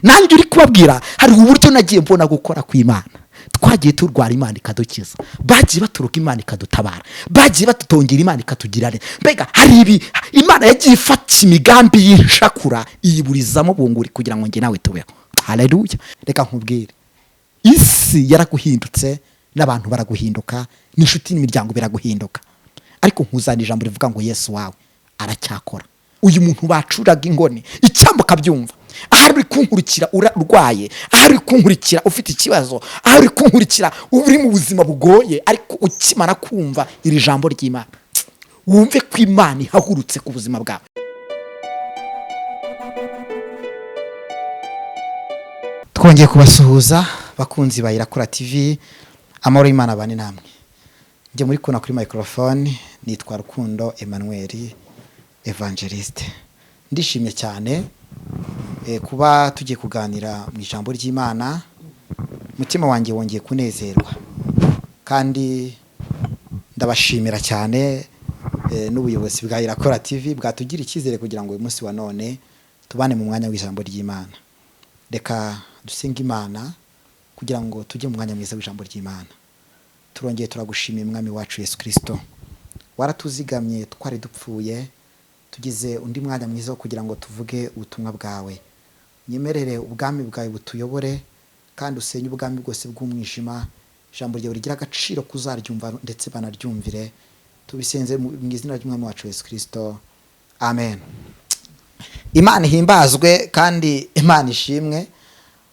Nanjye uri kubabwira, hari uburyo nagiye mbona gukora kw'Imana. Twagiye turwara, Imana ikadukiza. Bagiye baturuka, Imana ikadutabara. Bagiye batutongera, Imana ikatugira neza. Mbega hari ibi Imana yagiye ifata imigambi y'inshakura, iyiburizamo bunguri kugira ngo njye nawe tubeho. Haleluya! Reka nkubwire, isi yaraguhindutse n'abantu baraguhinduka, n'inshuti n'imiryango biraguhinduka, ariko nkuzana ijambo rivuga ngo Yesu wawe aracyakora. Uyu muntu bacuraga ingoni, icyambu ukabyumva, ahari uri kunkurikira urwaye, ahari uri kunkurikira ufite ikibazo, ahari uri kunkurikira uri mu buzima bugoye, ariko ukimara kumva iri jambo ry'Imana, wumve ko Imana ihagurutse ku buzima bwawe. Twongeye kubasuhuza, bakunzi ba Irakora TV. Amahoro y'Imana abane namwe. Njye muri kuna kuri microphone nitwa Rukundo Emmanuel Evangeliste. Ndishimye cyane kuba tugiye kuganira mu ijambo ry'Imana. Umutima wanjye wongeye kunezerwa, kandi ndabashimira cyane n'ubuyobozi bwa Irakora TV bwatugira icyizere kugira ngo uyu munsi wa none tubane mu mwanya w'ijambo ry'Imana. Reka dusenge Imana kugira ngo tujye mu mwanya mwiza w'ijambo ry'Imana. Turongeye turagushimiye, Mwami wacu Yesu Kirisito. Waratuzigamye twari dupfuye, tugize undi mwanya mwiza wo kugira ngo tuvuge ubutumwa bwawe. Nyemerere ubwami bwawe butuyobore, kandi usenye ubwami bwose bw'umwijima. Ijambo ryawe rigira agaciro kuzaryumva ndetse banaryumvire. Tubisenze mu izina ry'Umwami wacu Yesu Kirisito, amen. Imana ihimbazwe kandi Imana ishimwe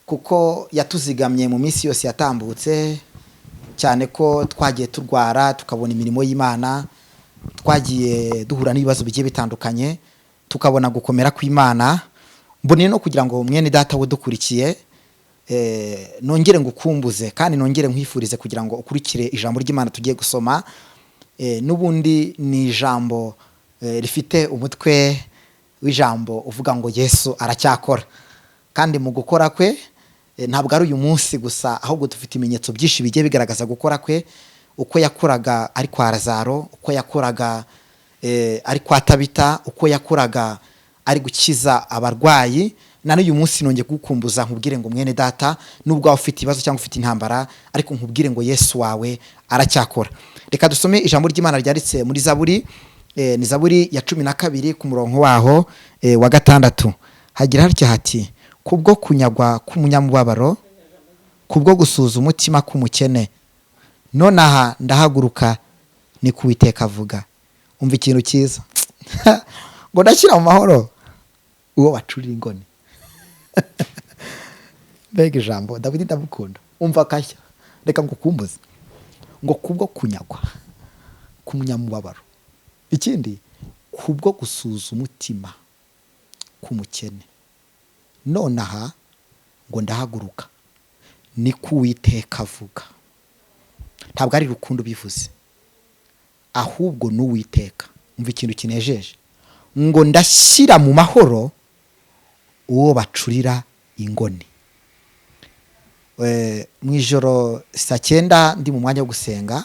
kuko yatuzigamye mu minsi yose yatambutse, cyane ko twagiye turwara tukabona imirimo y'Imana, twagiye duhura n'ibibazo bigiye bitandukanye tukabona gukomera kw'Imana. Mboneye no kugira ngo mwene data we dukurikiye, nongere ngukumbuze kandi nongere nkwifurize kugira ngo ukurikire ijambo ry'Imana tugiye gusoma. N'ubundi ni ijambo rifite umutwe w'ijambo uvuga ngo Yesu aracyakora. Kandi mu gukora kwe, ntabwo ari uyu munsi gusa, ahubwo dufite ibimenyetso byinshi bigiye bigaragaza gukora kwe: uko yakoraga ari kwa Lazaro, uko yakoraga ari kwa Tabita, uko yakoraga ari gukiza abarwayi. Na n'uyu munsi nongeye kugukumbuza, nkubwire ngo mwene data, nubwo waba ufite ibibazo cyangwa ufite intambara, ariko nkubwire ngo Yesu wawe aracyakora. Reka dusome ijambo ry'Imana ryanditse muri Zaburi. Ni Zaburi ya 12 ku murongo waho wa 6. Hagira hatya hati: "Kubwo kunyagwa k'umunyamubabaro, kubwo gusuza umutima k'umukene, nonaha ndahaguruka, ni ku Uwiteka avuga." Umva ikintu cyiza, ngo ndashyira mu mahoro uwo bacurira ingoni. Mbega ijambo! Dawidi ndamukunda. Umva akashya, reka ngukumbuze ngo kubwo kunyagwa k'umunyamubabaro, ikindi kubwo gusuza umutima k'umukene, nonaha ngo ndahaguruka, ni ko Uwiteka avuga. Ntabwo ari Rukundo bivuze, ahubwo ni Uwiteka. Umva ikintu kinejeje, ngo ndashyira mu mahoro uwo bacurira ingoni. Mu ijoro saa 9 ndi mu mwanya wo gusenga,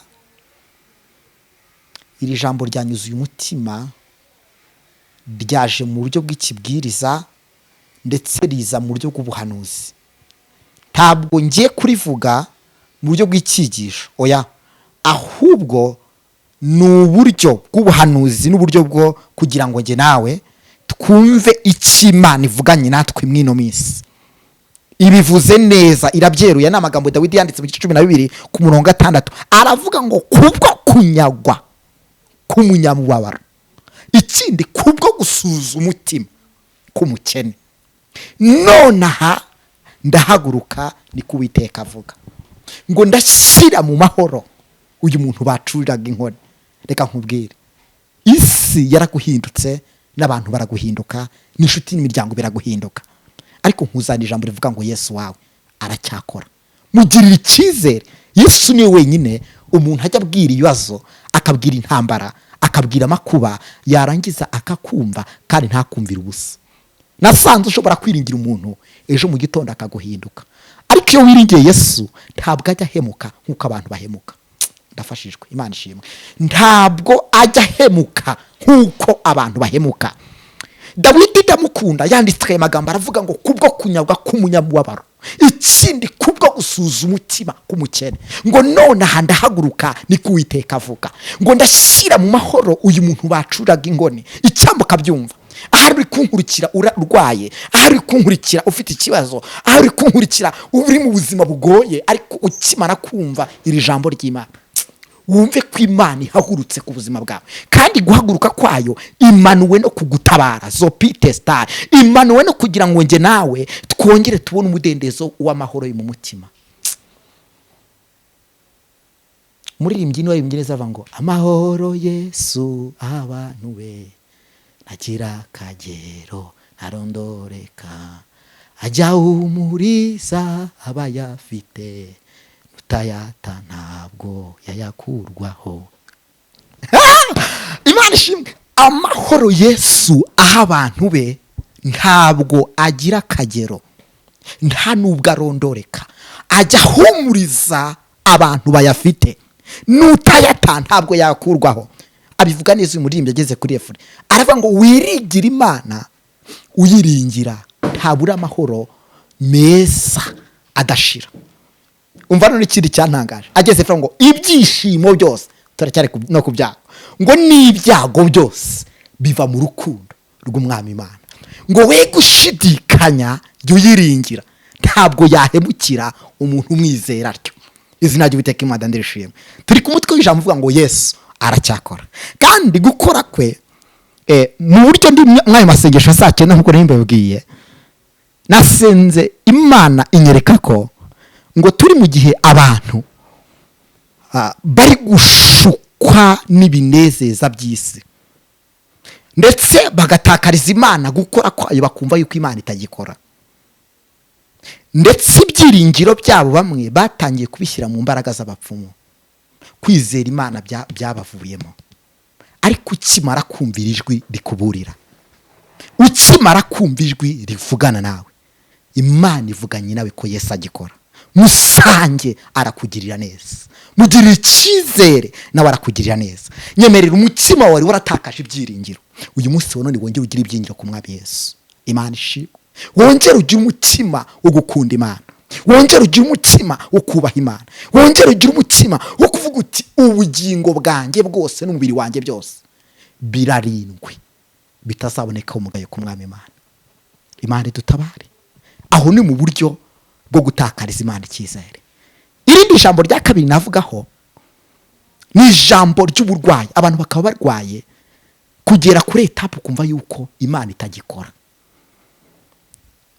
iri jambo ryanyuzuye umutima. Ryaje mu buryo bw'ikibwiriza ndetse riza mu buryo bw'ubuhanuzi. Ntabwo ngiye kurivuga mu buryo bw'icyigisho, oya, ahubwo ni uburyo bw'ubuhanuzi n'uburyo bwo kugira ngo njye nawe twumve icyo Imana ivuganye natwe mw'ino minsi. Ibivuze neza, irabyeruye. Ni amagambo Dawidi yanditse mu gice 12 ku murongo 6. Aravuga ngo kubwo kunyagwa k'umunyamubabaro, ikindi kubwo gusuza umutima k'umukene, nonaha ndahaguruka, ni ko Uwiteka avuga, ngo ndashyira mu mahoro uyu muntu bacuriraga inkoni. Reka nkubwire, isi yaraguhindutse n'abantu baraguhinduka, n'inshuti n'imiryango biraguhinduka, ariko nkuzana ijambo rivuga ngo Yesu wawe aracyakora. Mugirira icyizere. Yesu niwe wenyine umuntu ajya abwira ibibazo, akabwira intambara, akabwira amakuba, yarangiza akakumva kandi ntakumvire ubusa. Nasanze ushobora kwiringira umuntu, ejo mu gitondo akaguhinduka, ariko iyo wiringiye Yesu ntabwo ajya ahemuka nk'uko abantu bahemuka. Ndafashijwe, Imana ishimwe. Ntabwo ajya ahemuka nk'uko abantu bahemuka. Dawidi ndamukunda, yanditse aya magambo aravuga ngo kubwo kunyagwa k'umunyamubabaro, ikindi kubwo gusuza umutima k'umukene, ngo none aha ndahaguruka, niko Uwiteka avuga, ngo ndashyira mu mahoro uyu muntu bacuraga ingoni. Icyambu ukabyumva, ahari uri kunkurikira urwaye, ahari uri kunkurikira ufite ikibazo, ahari uri kunkurikira uri mu buzima bugoye, ariko ukimara kumva iri jambo ry'Imana wumve ko Imana ihagurutse ku buzima bwawe, kandi guhaguruka kwayo imanuwe no kugutabara, zopite sitari imanuwe no kugira ngo njye nawe twongere tubone umudendezo w'amahoro yo mu mutima. Umuririmbyi niwe waririmbye neza avuga ngo amahoro Yesu abantu be ntagira akagero ntarondoreka, ajya ahumuriza abayafite, utayata ntabwo yayakurwaho. Imana ishimwe. Amahoro Yesu aha abantu be ntabwo agira akagero, nta nubwo arondoreka, ajya ahumuriza abantu bayafite, n'utayata ntabwo yakurwaho. Abivuga neza uyu muririmbyi ageze kuri efure, aravuga ngo wiringire Imana, uyiringira ntabura amahoro meza adashira. Umva none ikindi cyantangaje, ageze efure ngo ibyishimo byose, turacyari no ku byago, ngo n'ibyago byose biva mu rukundo rw'Umwami Imana, ngo we gushidikanya jya uyiringira, ntabwo yahemukira umuntu umwizera atyo. Izina ry'Uwiteka Imana ndirishimwe. Turi ku mutwe w'ijambo uvuga ngo Yesu aracyakora, kandi gukora kwe mu buryo ndi mw'ayo masengesho saa cyenda nk'uko nari mbabwiye, nasenze Imana inyereka ko ngo turi mu gihe abantu bari gushukwa n'ibinezeza by'isi, ndetse bagatakariza Imana gukora kwayo, bakumva yuko Imana itagikora, ndetse ibyiringiro byabo bamwe batangiye kubishyira mu mbaraga z'abapfumu, kwizera Imana byabavuyemo. Ariko ukimara kumvira ijwi rikuburira, ukimara kumva ijwi rivugana nawe, Imana ivuganye nawe ko Yesu agikora, musange arakugirira neza, mugirira icyizere nawe arakugirira neza. Nyemerera umutima wawe waratakaje ibyiringiro, uyu munsi wa none wongere ugire ibyiringiro ku Mwami Yesu. Imana ishimwe. Wongere ugire umutima wo gukunda Imana, wongere ugire umutima wo kubaha Imana, wongere ugire umutima wo kuvuga uti ubugingo bwanjye bwose n'umubiri wanjye byose birarindwe, bitazaboneka umugayo ku Mwami Imana. Imana idutabare. Aho ni mu buryo bwo gutakariza Imana icyizere. Irindi jambo rya kabiri navugaho ni ijambo ry'uburwayi. Abantu bakaba barwaye kugera kuri etape ukumva yuko Imana itagikora.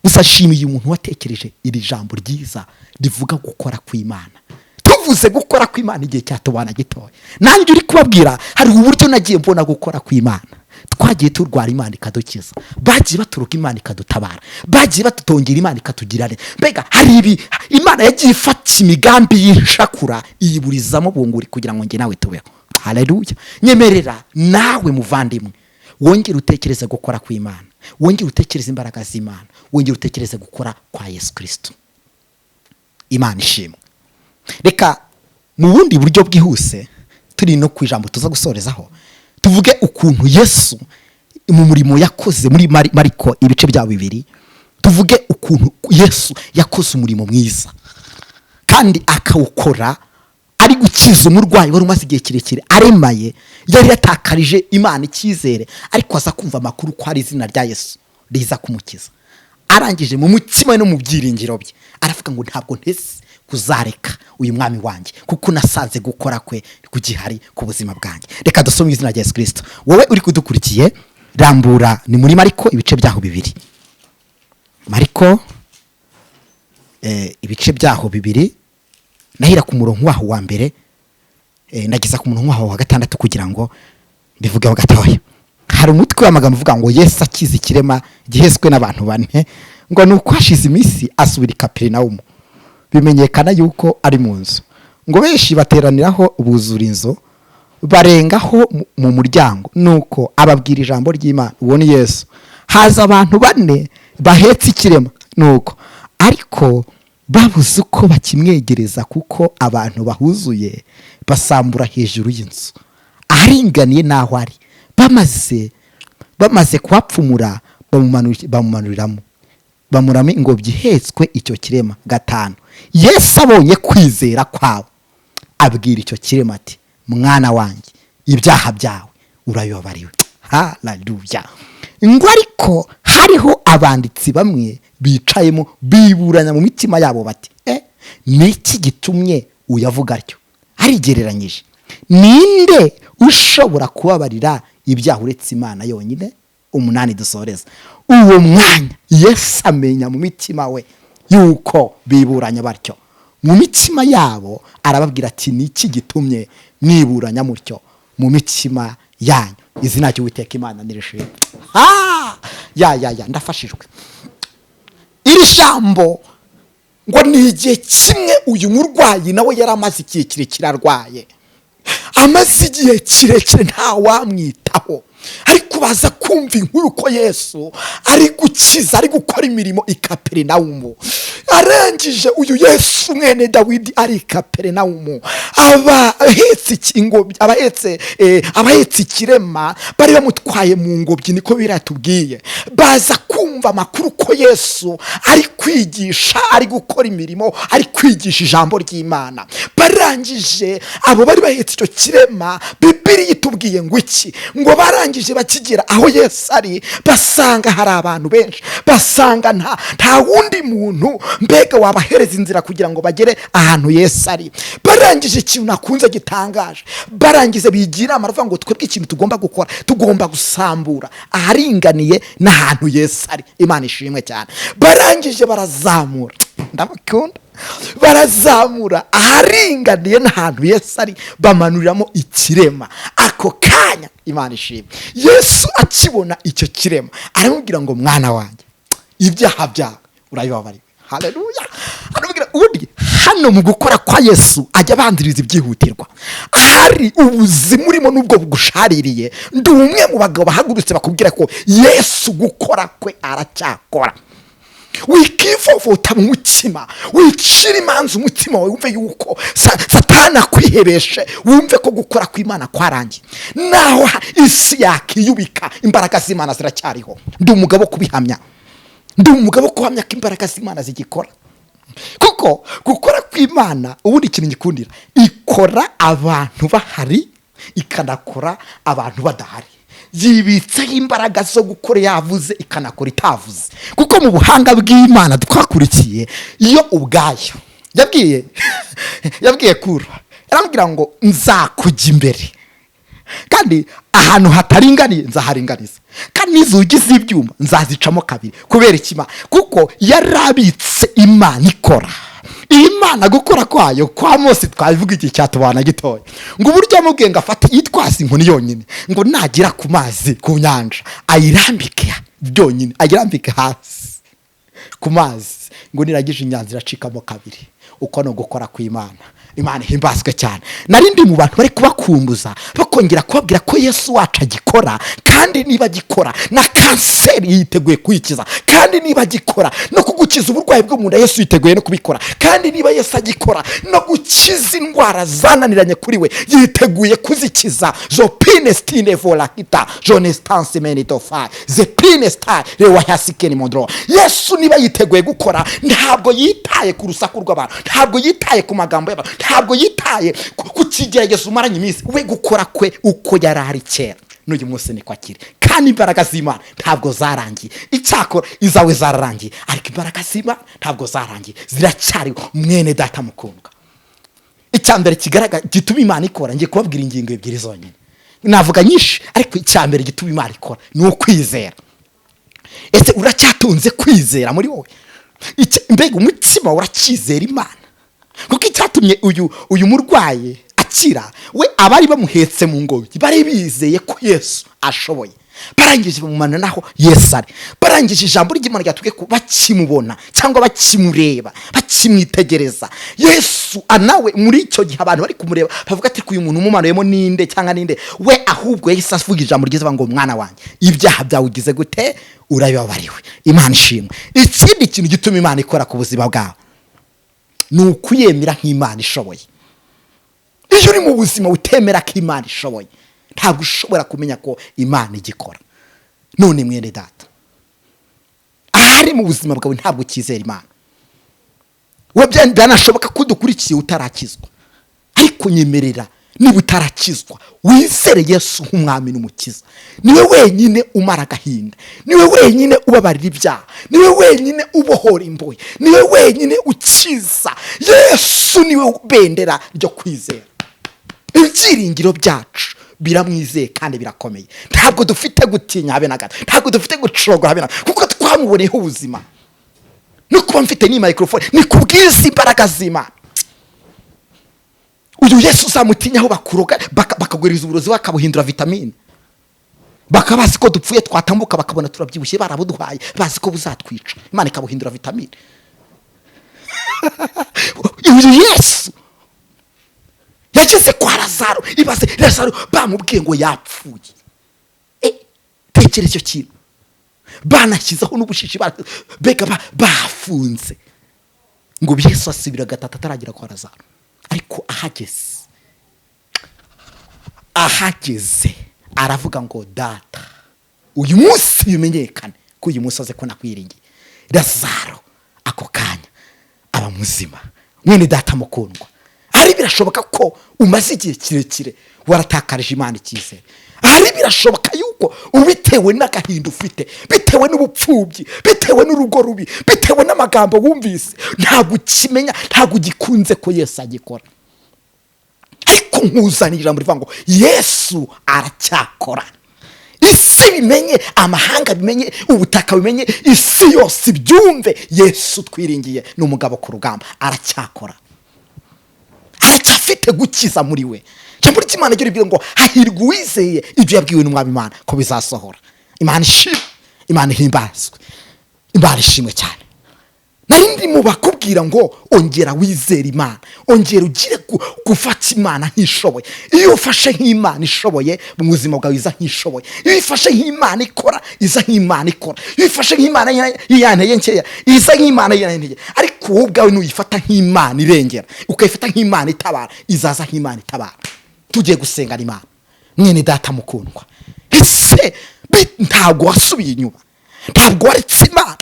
Gusa nshimiye umuntu watekereje iri jambo ryiza rivuga gukora kw'Imana. Tuvuze gukora kw'Imana igihe cyatubana gitoya, nanjye uri kubabwira hari uburyo nagiye mbona gukora kw'Imana. Twagiye turwara Imana ikadukiza, bagiye baturuka Imana ikadutabara, bagiye batutongera Imana ikatugira neza. Mbega hari ibi Imana yagiye ifata imigambi y'inshakura iyiburizamo bunguri kugira ngo njye nawe tubeho. Haleluya. Nyemerera nawe muvandimwe wongere utekereze gukora kw'Imana, wongere utekereze imbaraga z'Imana, wongere utekereze gukora kwa Yesu Kristo. Imana ishimwe. Reka mu bundi buryo bwihuse turi no ku ijambo tuza gusorezaho, tuvuge ukuntu Yesu mu murimo yakoze muri Mariko ibice bya 2, tuvuge ukuntu Yesu yakoze umurimo mwiza kandi akawukora ari gukiza umurwayi wari umaze igihe kirekire aremaye, yari yatakarije Imana icyizere, ariko aza kumva amakuru ko hari izina rya Yesu riza kumukiza. Arangije mu mutima we no mu byiringiro bye aravuga ngo ntabwo ntese kuzareka uyu mwami wanjye, kuko nasanze gukora kwe kugihari ku buzima bwanjye. Reka dusome izina rya Yesu Kristo. Wowe uri kudukurikiye rambura, ni muri Mariko ibice byaho 2. Mariko ibice byaho 2, nahera ku murongo waho wa mbere, ndageza ku murongo waho wa 6 kugira ngo mbivugeho gatoya. Hari umutwe w'amagambo uvuga ngo Yesu akiza ikirema giheswe n'abantu bane, ngo ni uko hashize iminsi asubira i Kaperinawumu, bimenyekana yuko ari mu nzu, ngo benshi bateraniraho buzura inzu, barengaho mu muryango, nuko ababwira ijambo ry'Imana. Uwo ni Yesu. Haza abantu bane bahetse ikirema, nuko ariko babuze uko bakimwegereza kuko abantu bahuzuye, basambura hejuru y'inzu aharinganiye n'aho ari. Bamaze kuhapfumura Bamumanuriramo, bamuramo ingobyi ihetswe icyo kirema. 5, Yesu abonye kwizera kwabo, abwira icyo kirema ati: "Mwana wanjye, ibyaha byawe urabibabariwe." Haleluya! Ngo ariko hariho abanditsi bamwe bicayemo, biburanya mu mitima yabo bati: "Ni iki gitumye uyavuga atyo? Arigereranyije. Ninde ushobora kubabarira ibyaha uretse Imana yonyine?" 8 dusoreza. Uwo mwanya Yesu amenya mu mitima we yuko biburanya batyo mu mitima yabo, arababwira ati: "Ni iki gitumye mwiburanya mutyo mu mitima yanyu?" Izina ry'Uwiteka Imana nirishimwe. Ya ya ya, ndafashijwe. Iri jambo ngo ni igihe kimwe uyu murwayi nawe yari amaze igihe kirekire arwaye, amaze igihe kirekire ntawamwitaho, ariko baza kumva inkuru ko Yesu ari gukiza, ari gukora imirimo i Kaperinawumu. Arangije uyu Yesu mwene Dawidi ari i Kaperinawumu, aba ahetse ingobyi, abahetse ikirema bari bamutwaye mu ngobyi, niko biratubwiye. Baza kumva amakuru ko Yesu ari kwigisha, ari gukora imirimo, ari kwigisha ijambo ry'Imana. Barangije abo bari bahetse icyo kirema, Bibiliya itubwiye ngo iki? Ngo barangije bakigera aho Yesu ari, basanga hari abantu benshi, basanga nta wundi muntu mbega wabahereza inzira kugira ngo bagere ahantu Yesu ari. Barangije, ikintu nakunze gitangaje, barangize bigira inama, baravuga ngo: "Twebwe ikintu tugomba gukora, tugomba gusambura aharinganiye n'ahantu Yesu ari." Imana ishimwe cyane. Barangije barazamura, ndabakunda, barazamura aharinganiye n'ahantu Yesu ari, bamanuriramo ikirema. Ako kanya, Imana ishimwe, Yesu akibona icyo kirema aramubwira ngo: "Mwana wanjye, ibyaha byawe urabibabariwe." Haleluya! Aramubwira. Ubundi hano mu gukora kwa Yesu ajya abanziriza ibyihutirwa. Ahari ubuzima urimo n'ubwo bugushaririye, ndi umwe mu bagabo bahagurutse bakubwira ko Yesu gukora kwe aracyakora. Wikivovota mu mutima, wicira imanza umutima wawe, wumve yuko Satani akwihebeshe, wumve ko gukora kw'Imana kwarangiye. Naho isi yakiyubika, imbaraga z'Imana ziracyariho. Ndi umugabo wo kubihamya, ndi umugabo wo kuhamya ko imbaraga z'Imana zigikora, kuko gukora kw'Imana, ubundi ikintu gikundira, ikora abantu bahari, ikanakora abantu badahari. Yibitseho imbaraga zo gukora yavuze, ikanakora itavuze, kuko mu buhanga bw'Imana twakurikiye, iyo ubwayo yabwiye Kuro, yaramubwira ngo: "Nzakujya imbere, kandi ahantu hataringaniye nzaharinganiza, kandi n'inzugi z'ibyuma nzazicamo kabiri." Kubera ikima? Kuko yarabitse Imana ikora. Iyi Mana gukora kwayo kwa Mose twabivuga igihe cyatubana gitoya, ngo uburyo amubwiye ngo afate yitwaze inkoni yonyine, ngo nagera ku mazi, ku nyanja, ayirambike byonyine, ayirambike hasi ku mazi, ngo niragije inyanja iracikamo kabiri. Uko ni ugukora kw'Imana. Imana ihimbazwe cyane. Nari ndi mu bantu bari kubakumbuza, bakongera kubabwira ko Yesu wacu agikora, kandi niba agikora na kanseri yiteguye kuyikiza, kandi niba agikora no kugukiza uburwayi bwo mu nda, Yesu yiteguye no kubikora, kandi niba Yesu agikora no gukiza indwara zananiranye kuri we, yiteguye kuzikiza. Zopine stine volakita jonestanse menitofa zepine star rewahasikeni mondro. Yesu niba yiteguye gukora, ntabwo yitaye ku rusaku rw'abantu, ntabwo yitaye ku magambo y'abantu, ntabwo yitaye ku kigeragezo umaranye iminsi. We gukora kwe, uko yari ari kera n'uyu munsi niko akiri, kandi imbaraga z'Imana ntabwo zarangiye. Icyakora izawe zararangiye, ariko imbaraga z'Imana ntabwo zarangiye, ziracyariho. Mwene data mukundwa, icya mbere kigaragara gituma Imana ikora, ngiye kubabwira ingingo ebyiri zonyine, navuga nyinshi, ariko icya mbere gituma Imana ikora ni ukwizera. Ese uracyatunze kwizera muri wowe? Mbega umutima uracyizera Imana? Kuko icyatumye uyu murwayi akira, we abari bamuhetse mu ngobyi bari bizeye ko Yesu ashoboye. Barangije bamumanura naho Yesu ari. Barangije, ijambo ry'Imana ryatubwiye ko bakimubona cyangwa bakimureba, bakimwitegereza Yesu nawe muri icyo gihe abantu bari kumureba bavuga ati: "Uyu muntu umumanuyemo ninde cyangwa ninde?" We ahubwo yahise avuga ijambo ryiza ngo: "Mwana wanjye, ibyaha byawe ugize gute? Urabibabariwe." Imana ishimwe. Ikindi kintu gituma Imana ikora ku buzima bwawe ni ukuyemera nk'Imana ishoboye. Iyo uri mu buzima utemera ko Imana ishoboye, ntabwo ushobora kumenya ko Imana igikora. None mwene data Ahari mu buzima bwawe ntabwo ukizera Imana. We byanashoboka ko udukurikiye utarakizwa, ariko nyemerera, niba utarakizwa, wizere Yesu nk'umwami n'umukiza. Niwe wenyine umara agahinda, niwe wenyine ubabarira ibyaha, niwe wenyine ubohora imbohe, niwe wenyine ukiza. Yesu niwe bendera ryo kwizera. Ibyiringiro byacu biramwizeye kandi birakomeye. Ntabwo dufite gutinya habe na gato, ntabwo dufite gucogora habe na gato, kuko twamuboneyeho ubuzima. No kuba mfite n'iyi microphone ni kubw'izi imbaraga z'Imana. Uyu Yesu uzamutinya aho bakuroga, bakaguriza uburozi, bakabuhindura vitamine, bakaba bazi ko dupfuye, twatambuka bakabona turabyibushye, barabuduhaye bazi ko buzatwica, Imana ikabuhindura vitamine. Uyu Yesu yageze kwa Lazaro. Ibaze, Lazaro bamubwiye ngo yapfuye. Tekereza icyo kintu, banashyizeho n'ubushishi, mbega bafunze ngo Yesu asubira gatatu ataragera kwa Lazaro. Ariko ahageze aravuga ngo: "Data, uyu munsi bimenyekane ko uyu munsi aze ko nakwiringiye." Lazaro ako kanya aba muzima. Mwene data mukundwa, ari birashoboka ko umaze igihe kirekire waratakarije Imana icyizere. Ahari birashoboka yuko ubitewe n'agahinda ufite, bitewe n'ubupfubyi, bitewe n'urugo rubi, bitewe n'amagambo wumvise, ntabwo ukimenya, ntabwo ugikunze ko Yesu agikora. Ariko nkuzanira ijambo rivuga ngo Yesu aracyakora. Isi bimenye, amahanga bimenye, ubutaka bimenye, isi yose ibyumve: Yesu twiringiye ni umugabo ku rugamba, aracyakora, aracyafite gukiza muri we. Ijambo ry'Imana ryo ribwira ngo hahirwa uwizeye ibyo yabwiwe n'umwami Imana ko bizasohora. Imana ishimwe, Imana ihimbazwe, Imana ishimwe cyane. Nari ndi mu bakubwira ngo ongera wizere Imana, ongera ugire gufata Imana nk'ishoboye. Iyo ufashe nk'Imana ishoboye, mu buzima bwawe iza nk'ishoboye. Iyo ufashe nk'Imana ikora, iza nk'Imana ikora. Iyo ufashe nk'Imana y'iyantege nkeya, iza nk'Imana y'iyantege. Ariko wowe ubwawe nuyifata nk'Imana irengera, ukayifata nk'Imana itabara, izaza nk'Imana itabara. Tugiye gusengana Imana. Mwene data mukundwa, ese ntabwo wasubiye inyuma? Ntabwo waretse Imana?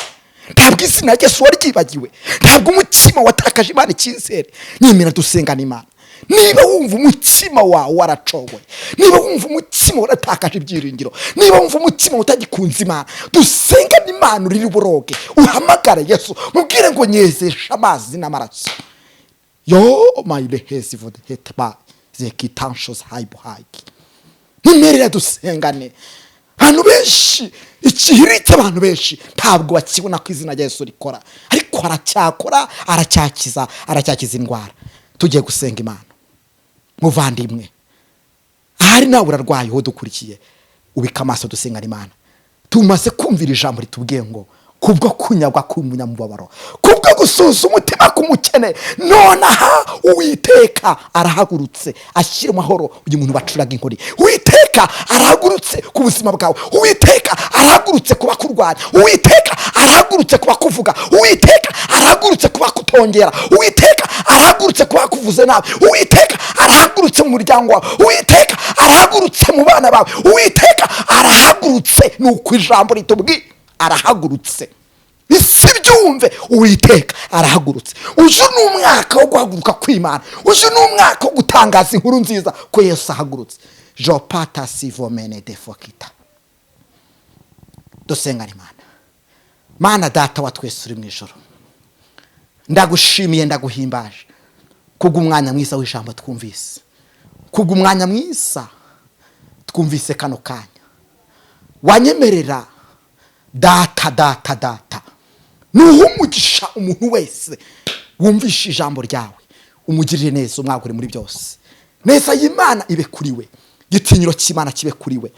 Ntabwo izina rya Yesu waryibagiwe? Ntabwo umutima watakaje Imana icyizere? Nyemera dusengana Imana. Niba wumva umutima wawe waracogoye, niba wumva umutima waratakaje ibyiringiro, niba wumva umutima utagikunze Imana, dusengane Imana, urire uboroge, uhamagare Yesu, mubwire ngo nyezeshe amazi n'amaraso. Yo mayirehezi vodhetba zekitanshozi hayibuhayiki. Nyemerera dusengane. Abantu benshi, ikihirite, abantu benshi ntabwo bakibona ko izina rya Yesu rikora, ariko aracyakora, aracyakiza, aracyakiza indwara. Tugiye gusenga Imana. Muvandimwe, ahari nawe urarwaye, uwo dukurikiye, ubika amaso, dusengana Imana. Tumaze kumvira ijambo ritubwiye ngo kubwo kunyagwa k'umunyamubabaro, kubwo gusuza umutima k'umukene, nonaha Uwiteka arahagurutse ashyira amahoro uyu muntu bacuraga inkoni. Uwiteka arahagurutse ku buzima bwawe. Uwiteka arahagurutse kuba kurwanya. Uwiteka arahagurutse kuba kuvuga. Uwiteka arahagurutse kuba kutongera. Uwiteka arahagurutse kuba kuvuze nabi. Uwiteka arahagurutse mu muryango wawe. Uwiteka arahagurutse mu bana bawe. Uwiteka arahagurutse, ni uko ijambo ritubwiye. Arahagurutse, isi byumve, Uwiteka arahagurutse. Uyu ni umwaka wo guhaguruka kw'Imana. Uyu ni umwaka wo gutangaza inkuru nziza ko Yesu ahagurutse. Jopata sivomene defokita. Dusengana Imana. Mana Data wa twese uri mu ijoro, ndagushimiye, ndaguhimbaje kubw'umwanya mwiza w'ijambo twumvise, kubw'umwanya mwiza twumvise kano kanya. Wanyemerera, Data, Data, Data, nuha umugisha umuntu wese wumvishe ijambo ryawe, umugirire neza, umwagure muri byose. Neza y'Imana ibe kuri we, igitinyiro cy'Imana kibe kuri we,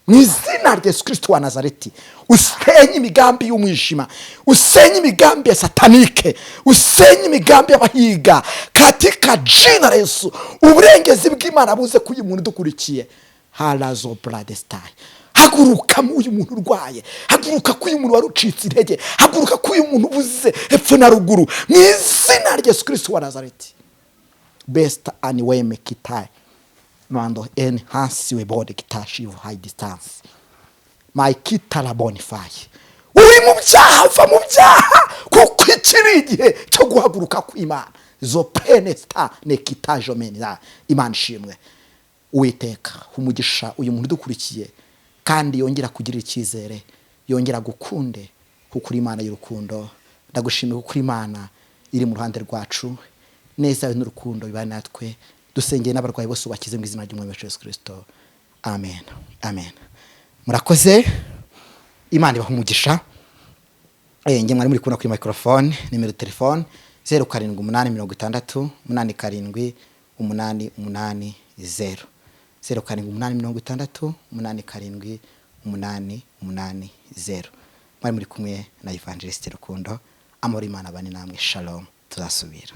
mu izina rya Yesu Kirisito wa Nazareti. Usenye imigambi y'umwijima, usenye imigambi ya satanike, usenye imigambi y'abahiga, katika jina la Yesu. Uburengezi bw'Imana buze kuri uyu muntu udukurikiye. Harazo buradesitayi. Haguruka mu uyu muntu urwaye, haguruka ko uyu muntu wari ucitse intege, haguruka ko uyu muntu ubuze hepfo na ruguru, mu izina rya Yesu Kirisito wa Nazareti. Besita aniweme kitayi mando enhance we body kitashivu high distance my kitara bonify. Uri mu byaha, va mu byaha, kuko iki ni igihe cyo guhaguruka kw'Imana. Zo penesita nekitajomeniza. Imana ishimwe. Uwiteka, umugisha uyu muntu udukurikiye, kandi yongera kugirira icyizere, yongera gukunde, kuko uri Imana y'urukundo. Ndagushimiye kuko uri Imana iri mu ruhande rwacu. Neza yawe n'urukundo bibane natwe. Dusengeye n'abarwayi bose, ubakize mu izina ry'Umwami wacu Yesu Kirisito. Amen, amen. Murakoze, Imana ibaha umugisha. Njye mwari muri kubona kuri microphone, nimero telefone 0786087880, 0786087880. Mwari muri kumwe na Evangeliste Rukundo. Amahoro y'Imana abane namwe. Shalom, tuzasubira.